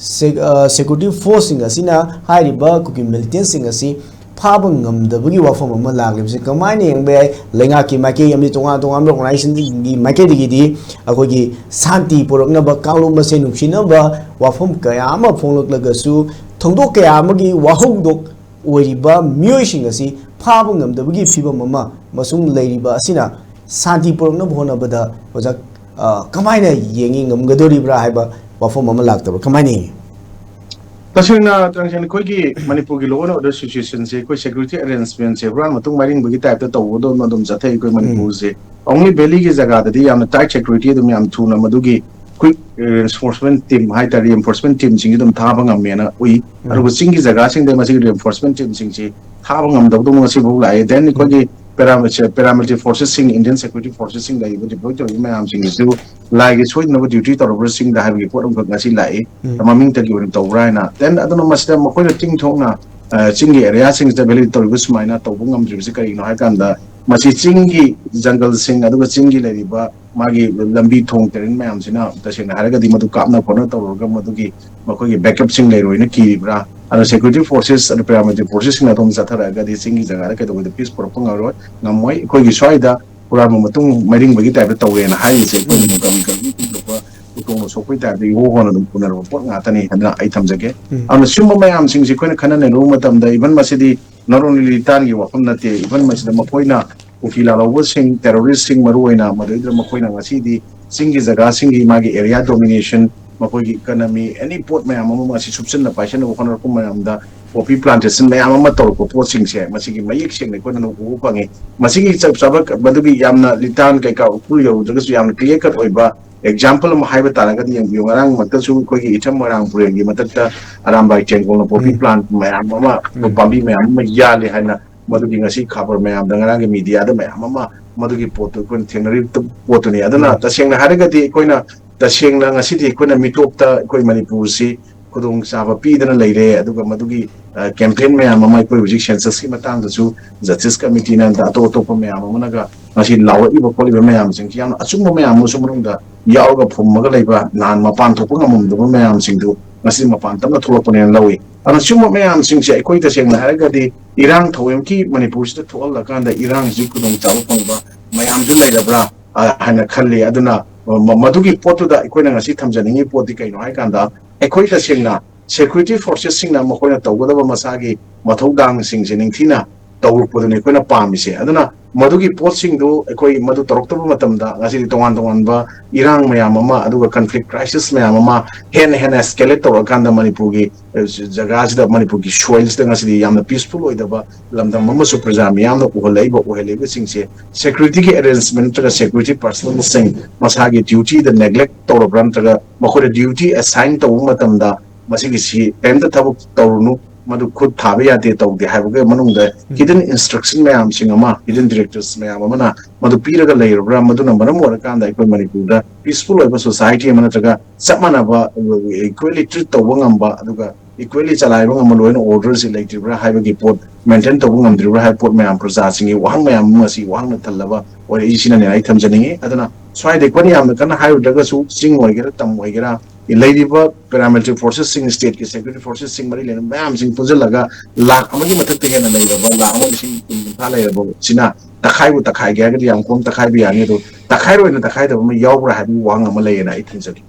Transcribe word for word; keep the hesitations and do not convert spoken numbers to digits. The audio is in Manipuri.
ꯁꯦ-, ꯑ, ꯁꯦꯀ꯭ꯌꯨꯔꯤꯇꯤ ꯐꯣꯔꯁꯁꯤꯡ ꯑꯁꯤꯅ ꯍꯥꯏꯔꯤꯕ ꯀꯨꯀꯤ ꯃꯤꯂꯤꯇꯦꯟꯁꯤꯡ ꯑꯁꯤ ꯐꯥꯕ ꯉꯝꯗꯕꯒꯤ ꯋꯥꯐꯝ ꯑꯃ ꯂꯥꯛꯂꯤꯕꯁꯤ ꯀꯃꯥꯏꯅ ꯌꯦꯡꯕ ꯌꯥꯏ? ꯂꯩꯉꯥꯛꯀꯤ ꯃꯥꯏꯀꯩ ꯑꯃꯗꯤ ꯇꯣꯉꯥꯟ ꯇꯣꯉꯥꯟꯕ ꯑꯣꯔꯒꯅꯥꯏꯖꯦꯁꯟꯒꯤ ꯃꯥꯏꯀꯩꯗꯒꯤꯗꯤ ꯑꯩꯈꯣꯏꯒꯤ ꯁꯥꯟꯇꯤ ꯄꯨꯔꯛꯅꯕ, ꯀꯥꯡꯂꯨꯞ ꯃꯁꯦꯟ ꯅꯨꯡꯁꯤꯅꯕ ꯋꯥꯐꯝ ꯀꯌꯥ ꯑꯃ ꯐꯣꯡꯂꯛꯂꯒꯁꯨ, ꯊꯧꯗꯣꯛ ꯀꯌꯥ ꯑꯃꯒꯤ ꯋꯥꯍꯧꯗꯣꯛ ꯑꯣꯏꯔꯤꯕ ꯃꯤꯑꯣꯏꯁꯤꯡ ꯑꯁꯤ ꯐꯥꯕ ꯉꯝꯗꯕꯒꯤ ꯐꯤꯕꯝ ꯑꯃ ꯑꯃꯁꯨꯡ ꯂꯩꯔꯤꯕ ꯑꯁꯤꯅ ꯁꯥꯟꯇꯤ ꯄꯨꯔꯛꯅꯕ ꯍꯣꯠꯅꯕꯗ, ꯑꯣꯖꯥ, ꯑ, ꯀꯃꯥꯏꯅ ꯌꯦꯡꯉꯤ, ꯉꯝꯒꯗꯣꯔꯤꯕ꯭ꯔꯥ ꯍꯥꯏꯕ ꯋꯥꯐꯝ ꯑꯃ ꯂꯥꯛꯇꯕ꯭ꯔꯥ? ꯀꯃꯥꯏꯅ ꯌꯦꯡꯉꯤ? ꯇꯁꯦꯡꯅ, ꯇꯁꯦꯡꯅ ꯑꯩꯈꯣꯏꯒꯤ ꯃꯅꯤꯄꯨꯔꯒꯤ law and order situation ꯁꯦ, ꯑꯩꯈꯣꯏ security arrangement ꯁꯦ ꯍꯨꯔꯥꯟ ꯃꯇꯨꯡ ꯃꯥꯏꯔꯤꯡꯕꯒꯤ type ꯇ ꯇꯧꯕꯗꯧꯅ ꯑꯗꯨꯝ ꯆꯠꯊꯩ ꯑꯩꯈꯣꯏ ꯃꯅꯤꯄꯨꯔꯁꯦ꯫ Only valley ꯒꯤ ꯖꯒꯥꯗꯗꯤ ꯌꯥꯝꯅ tight security ꯑꯗꯨꯝ ꯌꯥꯝ ꯊꯨꯅ ꯃꯗꯨꯒꯤ quick reinforcement team ꯍꯥꯏꯇꯥꯔꯦ, reinforcement team ꯁꯤꯡꯁꯦ ꯑꯗꯨꯝ ꯊꯥꯕ ꯉꯝꯃꯦꯅ ꯎꯏ꯫ ꯑꯗꯨꯒ ꯆꯤꯡꯒꯤ ꯖꯒꯥꯁꯤꯡꯗ ꯃꯁꯤꯒꯤ reinforcement team ꯁꯤꯡꯁꯤ ꯊꯥꯕ ꯉꯝꯗꯕꯗꯧꯅ ꯉꯁꯤꯐꯥꯎ ꯂꯥꯛꯑꯦ꯫ Then ꯑꯩꯈꯣꯏꯒꯤ paramilitary forces ꯁꯤꯡ, Indian security forces ꯁꯤꯡ ꯂꯩꯔꯤꯕ deploy ꯇꯧꯔꯤꯕ ꯃꯌꯥꯝꯁꯤꯡꯁꯤꯁꯨ ꯂꯥꯏꯒꯤ ꯁꯣꯏꯗꯅꯕ duty ꯇꯧꯔꯕ꯭ꯔꯥ ꯆꯤꯡꯗ ꯍꯥꯏꯕꯒꯤ ꯄꯣꯠ ꯑꯃꯈꯛ ꯉꯁꯤ ꯂꯥꯛꯏ꯫ ꯃꯃꯤꯡꯇꯒꯤ ꯑꯣꯏꯅ ꯇꯧꯕ꯭ꯔꯥ ꯍꯥꯏꯅ꯫ Then ꯑꯗꯨꯅ ꯃꯁꯤꯗ ꯃꯈꯣꯏꯅ ꯆꯤꯡ ꯊꯣꯛꯅ, ꯑ, ꯆꯤꯡꯒꯤ area ꯁꯤꯡꯁꯤꯗ valley ꯇꯧꯔꯤꯕ ꯁꯨꯃꯥꯏꯅ ꯇꯧꯕ ꯉꯝꯗ꯭ꯔꯤꯕꯁꯤ ꯀꯔꯤꯒꯤꯅꯣ ꯍꯥꯏ ꯀꯥꯟꯗ, ꯃꯁꯤ ꯆꯤꯡꯒꯤ ꯖꯪꯒꯜꯁꯤꯡ ꯑꯗꯨꯒ ꯆꯤꯡꯒꯤ ꯂꯩꯔꯤꯕ ꯃꯥꯒꯤ ꯂꯝꯕꯤ ꯊꯣꯡ terrain ꯃꯌꯥꯝꯁꯤꯅ ꯇꯁꯦꯡꯅ ꯍꯥꯏꯔꯒꯗꯤ ꯃꯗꯨ ꯀꯥꯞꯅ ꯈꯣꯠꯅ ꯇꯧꯔꯒ ꯃꯗꯨꯒꯤ ꯃꯈꯣꯏꯒꯤ backup ꯁꯤꯡ ꯂꯩꯔꯣꯏꯅ ꯀꯤꯔꯤꯕ꯭ꯔꯥ? ꯑꯗꯣ security forces ꯑꯗꯨ paramilitary forces ꯁꯤꯡꯅ ꯑꯗꯨꯝ ꯆꯠꯊꯔꯛꯑꯒꯗꯤ ꯆꯤꯡꯒꯤ ꯖꯒꯥꯗ ꯀꯩꯗꯧꯕꯗ peace ꯄꯨꯔꯛꯄ ꯉꯝꯔꯣꯏ, ꯉꯝꯃꯣꯏ꯫ ꯑꯩꯈꯣꯏꯒꯤ ꯁ꯭ꯋꯥꯏꯗ ꯍꯨꯔꯥꯟꯕ ꯃꯇꯨꯡ ꯃꯥꯏꯔꯤꯡꯕꯒꯤ type ꯇ ꯇꯧꯋꯦꯅ ꯍꯥꯏꯔꯤꯁꯦ ꯑꯩꯈꯣꯏꯅ ꯒꯝ ꯒꯝ ꯊꯣꯛꯄ ꯎꯇꯣꯡꯅ ꯁꯣꯛꯄꯒꯤ type ꯇ ꯏꯍꯣ ꯍꯣꯅ ꯑꯗꯨꯝ ꯎꯅꯔꯕ ꯄꯣꯠ ꯉꯥꯛꯇꯅꯤ ꯍꯥꯏꯗꯅ ꯑꯩ ꯊꯝꯖꯒꯦ꯫ ꯑꯗꯨꯅ ꯁꯤꯒꯨꯝꯕ ꯃꯌꯥꯝꯁꯤꯡꯁꯤ ꯑꯩꯈꯣꯏꯅ ꯈꯟꯅ ꯅꯩꯅꯔꯨꯕ ꯃꯇꯝꯗ even ꯃꯁꯤꯗꯤ not only ꯂꯤꯇꯥꯟꯒꯤ ꯋꯥꯐꯝ ꯅꯠꯇꯦ, even ꯃꯁꯤꯗ ꯃꯈꯣꯏꯅ ꯀꯨꯀꯤ ꯂꯥꯜꯍꯧꯕꯁꯤꯡ, terrorist ꯁꯤꯡ ꯃꯔꯨ ꯑꯣꯏꯅ ꯃꯗꯨꯗ ꯃꯈꯣꯏꯅ ꯉꯁꯤꯗꯤ ꯆꯤꯡꯒꯤ ꯖꯒꯥꯁꯤꯡꯒꯤ ꯃꯥꯒꯤ area domination, ꯃꯈꯣꯏꯒꯤ economy, any ꯄꯣꯠ ꯃꯌꯥꯝ ꯑꯃ ꯑꯁꯤ ꯁꯨꯞꯆꯟꯅ ꯄꯥꯏꯁꯟꯅꯕ ꯍꯣꯠꯅꯔꯛꯄ ꯃꯌꯥꯝꯗ poppy plantation ꯃꯌꯥꯝ ꯑꯃ ꯇꯧꯔꯛꯄ ꯄꯣꯠꯁꯤꯡꯁꯦ ꯃꯁꯤꯒꯤ ꯃꯌꯦꯛ ꯁꯦꯡꯅ ꯑꯩꯈꯣꯏꯅ ꯎꯕ ꯐꯪꯉꯤ꯫ ꯃꯁꯤꯒꯤ ꯆꯞ ꯆꯥꯕ ꯃꯗꯨꯒꯤ ꯌꯥꯝꯅ ꯂꯤꯇꯥꯟ ꯀꯩꯀꯥ ꯎꯈ꯭ꯔꯨꯜ ꯌꯧꯔꯨꯗ꯭ꯔꯒꯁꯨ ꯌꯥꯝꯅ clear cut ꯑꯣꯏꯕ example ꯑꯃ ꯍꯥꯏꯕ ꯇꯥꯔꯒꯗꯤ ꯌꯦꯡꯕꯤꯌꯨ, ꯉꯔꯥꯡꯃꯛꯇꯁꯨ ꯑꯩꯈꯣꯏꯒꯤ ꯏꯊꯝ ꯃꯣꯏꯔꯥꯡ ꯄꯨꯔꯦꯟꯒꯤ ꯃꯊꯛꯇ ꯑꯔꯥꯝꯕꯥꯏ ꯆꯦꯡꯒꯣꯜꯅ poppy plant ꯃꯌꯥꯝ ꯑꯃ, ꯄꯥꯝꯕꯤ ꯃꯌꯥꯝ ꯑꯃ ꯌꯥꯜꯂꯤ ꯍꯥꯏꯅ ꯃꯗꯨꯒꯤ ꯉꯁꯤ ꯈꯕꯔ ꯃꯌꯥꯝꯗ, ꯉꯔꯥꯡꯒꯤ media ꯗ ꯃꯌꯥꯝ ꯑꯃ ꯃꯗꯨꯒꯤ ꯄꯣꯠꯇꯨ ꯑꯩꯈꯣꯏꯅ ꯊꯦꯡꯅꯔꯤꯕ ꯄꯣꯠꯇꯨꯅꯤ꯫ ꯑꯗꯨꯅ ꯇꯁꯦꯡꯅ ꯍꯥꯏꯔꯒꯗꯤ ꯑꯩꯈꯣꯏꯅ ꯇꯁꯦꯡꯅ ꯉꯁꯤꯗꯤ ꯑꯩꯈꯣꯏꯅ ꯃꯤꯇꯣꯞꯇ ꯑꯩꯈꯣꯏ ꯃꯅꯤꯄꯨꯔꯁꯤ ꯈꯨꯗꯣꯡꯆꯥꯕ ꯄꯤꯗꯅ ꯂꯩꯔꯦ꯫ ꯑꯗꯨꯒ ꯃꯗꯨꯒꯤ, ꯑ, campaign ꯃꯌꯥꯝ ꯑꯃ ꯑꯩꯈꯣꯏ ꯍꯧꯖꯤꯛ census ꯀꯤ ꯃꯇꯥꯡꯗꯁꯨ Justice Committee ꯅ ꯑꯇꯣꯞ ꯑꯇꯣꯞꯄ ꯃꯌꯥꯝ ꯑꯃꯅꯒ ꯉꯁꯤ ꯂꯥꯎꯔꯛꯏꯕ ꯈꯣꯠꯂꯤꯕ ꯃꯌꯥꯝꯁꯤꯡꯁꯤ ꯌꯥꯝꯅ ꯑꯆꯨꯝꯕ ꯃꯌꯥꯝ ꯑꯃꯁꯨ ꯃꯅꯨꯡꯗ ꯌꯥꯎꯔꯒ ꯐꯨꯝꯃꯒ ꯂꯩꯕ, ꯅꯍꯥꯟ ꯃꯄꯥꯟ ꯊꯣꯛꯄ ꯉꯝꯃꯝꯗꯕ ꯃꯌꯥꯝꯁꯤꯡꯗꯨ ꯉꯁꯤ ꯃꯄꯥꯟ ꯇꯞꯅ ꯊꯣꯛꯂꯛꯄꯅꯦꯅ ꯂꯧꯏ꯫ ꯑꯗꯨꯅ ꯁꯤꯒꯨꯝꯕ ꯃꯌꯥꯝꯁꯤꯡꯁꯦ ꯑꯩꯈꯣꯏ ꯇꯁꯦꯡꯅ ꯍꯥꯏꯔꯒꯗꯤ ꯏꯔꯥꯡ ꯊꯧꯑꯣꯏꯕꯒꯤ ꯃꯅꯤꯄꯨꯔꯁꯤꯗ ꯊꯣꯛꯍꯜꯂꯀꯥꯟꯗ ꯏꯔꯥꯡꯁꯤ ꯈꯨꯗꯣꯡꯆꯥꯕ ꯐꯪꯕ ꯃꯌꯥꯝꯁꯨ ꯂꯩꯔꯕ꯭ꯔꯥ, ꯑ, ꯍꯥꯏꯅ ꯈꯜꯂꯤ꯫ ꯑꯗꯨꯅ, ꯑ, ꯃ-, ꯃꯗꯨꯒꯤ ꯄꯣꯠꯇꯨꯗ ꯑꯩꯈꯣꯏꯅ ꯉꯁꯤ ꯊꯝꯖꯅꯤꯡꯉꯤ ꯄꯣꯠꯇꯤ ꯀꯩꯅꯣ ꯍꯥꯏ ꯀꯥꯟꯗ, ꯑꯩꯈꯣꯏ ꯇꯁꯦꯡꯅ security forcesꯁꯤꯡꯅ ꯃꯈꯣꯏꯅ ꯇꯧꯒꯗꯕ ꯃꯁꯥꯒꯤ ꯃꯊꯧꯗꯥꯡꯁꯤꯡꯁꯦ ꯅꯤꯡꯊꯤꯅ ꯇꯧꯔꯛꯄꯗꯨꯅꯤ ꯑꯩꯈꯣꯏꯅ ꯄꯥꯝꯃꯤꯁꯦ꯫ ꯑꯗꯨꯅ ꯃꯗꯨꯒꯤ ꯄꯣꯠꯁꯤꯡꯗꯨ ꯑꯩꯈꯣꯏ ꯃꯗꯨ ꯇꯧꯔꯛꯇꯕ ꯃꯇꯝꯗ ꯉꯁꯤꯗꯤ ꯇꯣꯉꯥꯟ ꯇꯣꯉꯥꯟꯕ ꯏꯔꯥꯡ ꯃꯌꯥꯝ ꯑꯃ, ꯑꯗꯨꯒ conflict crisis ꯃꯌꯥꯝ ꯑꯃ ꯍꯦꯟꯅ ꯍꯦꯟꯅ escalate ꯇꯧꯔꯀꯥꯟꯗ ꯃꯅꯤꯄꯨꯔꯒꯤ, ꯑ, ꯖꯒꯥꯁꯤꯗ, ꯃꯅꯤꯄꯨꯔꯒꯤ soilꯁꯤꯗ ꯉꯁꯤꯗꯤ ꯌꯥꯝꯅ peaceful ꯑꯣꯏꯗꯕ ꯂꯝꯗꯝ ꯑꯃꯁꯨ ꯄ꯭ꯔꯖꯥ ꯃꯤꯌꯥꯝꯅ ꯎꯍꯜꯂꯛꯏꯕ, ꯎꯍꯜꯂꯛꯏꯕꯁꯤꯡꯁꯦ securityꯒꯤ arrangement ꯅꯠꯇ꯭ꯔꯒ security personnelꯁꯤꯡ ꯃꯁꯥꯒꯤ dutyꯗ neglect ꯇꯧꯔꯕ꯭ꯔꯥ, ꯅꯠꯇ꯭ꯔꯒ ꯃꯈꯣꯏꯗ duty assign ꯇꯧꯕ ꯃꯇꯝꯗ ꯃꯁꯤꯒꯤꯁꯤ ꯀꯔꯤꯝꯇ ꯊꯕꯛ ꯇꯧꯔꯨꯅꯨ, ꯃꯗꯨ ꯈꯨꯠ ꯊꯥꯕ ꯌꯥꯗꯦ, ꯇꯧꯗꯦ ꯍꯥꯏꯕꯒꯤ ꯃꯅꯨꯡꯗ hidden instruction ꯃꯌꯥꯝꯁꯤꯡ ꯑꯃ, hidden directives ꯃꯌꯥꯝ ꯑꯃꯅ ꯃꯗꯨ ꯄꯤꯔꯒ ꯂꯩꯔꯕ꯭ꯔꯥ? ꯃꯗꯨꯅ ꯃꯔꯝ ꯑꯣꯏꯔꯀꯥꯟꯗ ꯑꯩꯈꯣꯏ ꯃꯅꯤꯄꯨꯔꯗ peaceful ꯑꯣꯏꯕ society ꯑꯃ ꯅꯠꯇ꯭ꯔꯒ ꯆꯞ ꯃꯥꯟꯅꯕ, equally treat ꯇꯧꯕ ꯉꯝꯕ, ꯑꯗꯨꯒ equally ꯆꯂꯥꯏꯕ ꯉꯝꯕ law and orderꯁꯤ ꯂꯩꯇ꯭ꯔꯤꯕ꯭ꯔꯥ ꯍꯥꯏꯕꯒꯤ ꯄꯣꯠ, maintain ꯇꯧꯕ ꯉꯝꯗ꯭ꯔꯤꯕ꯭ꯔꯥ ꯍꯥꯏꯕ ꯄꯣꯠ ꯃꯌꯥꯝ, ꯄ꯭ꯔꯖꯥꯁꯤꯡꯒꯤ ꯋꯥꯍꯪ ꯃꯌꯥꯝ ꯑꯃ ꯉꯁꯤ ꯋꯥꯍꯪꯅ ꯊꯜꯂꯕ ꯑꯣꯏꯔꯛꯏꯁꯤꯅꯅꯦ ꯑꯩ ꯊꯝꯖꯅꯤꯡꯉꯤ꯫ ꯑꯗꯨꯅ ꯁ꯭ꯋꯥꯏꯗ ꯑꯩꯈꯣꯏꯅ ꯌꯥꯝꯅ ꯀꯟꯅ ꯍꯥꯏꯔꯨꯗ꯭ꯔꯒꯁꯨ, ꯆꯤꯡ ꯑꯣꯏꯒꯦꯔꯥ, ꯇꯝ ꯑꯣꯏꯒꯦꯔꯥ, ꯂꯩꯔꯤꯕ paramilitary forcesꯁꯤꯡ, stateꯀꯤ security forcesꯁꯤꯡ, ꯃꯔꯤ ꯂꯩꯅꯕ ꯃꯌꯥꯝꯁꯤꯡ ꯄꯨꯟꯁꯤꯜꯂꯒ ꯂꯥꯈ ꯑꯃꯒꯤ ꯃꯊꯛꯇ ꯍꯦꯟꯅ ꯂꯩꯔꯕ, ꯂꯥꯈ ꯑꯃ ꯂꯤꯁꯤꯡ ꯀꯨꯟ ꯀꯨꯟꯊ꯭ꯔꯥ ꯂꯩꯔꯕꯁꯤꯅ ꯇꯛꯈꯥꯏꯕꯨ ꯇꯛꯈꯥꯏꯒꯦ ꯍꯥꯏꯔꯒꯗꯤ ꯌꯥꯝ ꯀꯣꯝ ꯇꯛꯈꯥꯏꯕ ꯌꯥꯅꯤ꯫ ꯑꯗꯣ ꯇꯛꯈꯥꯏꯔꯣꯏꯅ ꯇꯛꯈꯥꯏꯗꯕ ꯑꯃ ꯌꯥꯎꯕ꯭ꯔꯥ ꯍꯥꯏꯕꯒꯤ ꯋꯥꯍꯪ ꯑꯃ ꯂꯩꯌꯦꯅ ꯑꯩ ꯊꯝꯖꯒꯦ꯫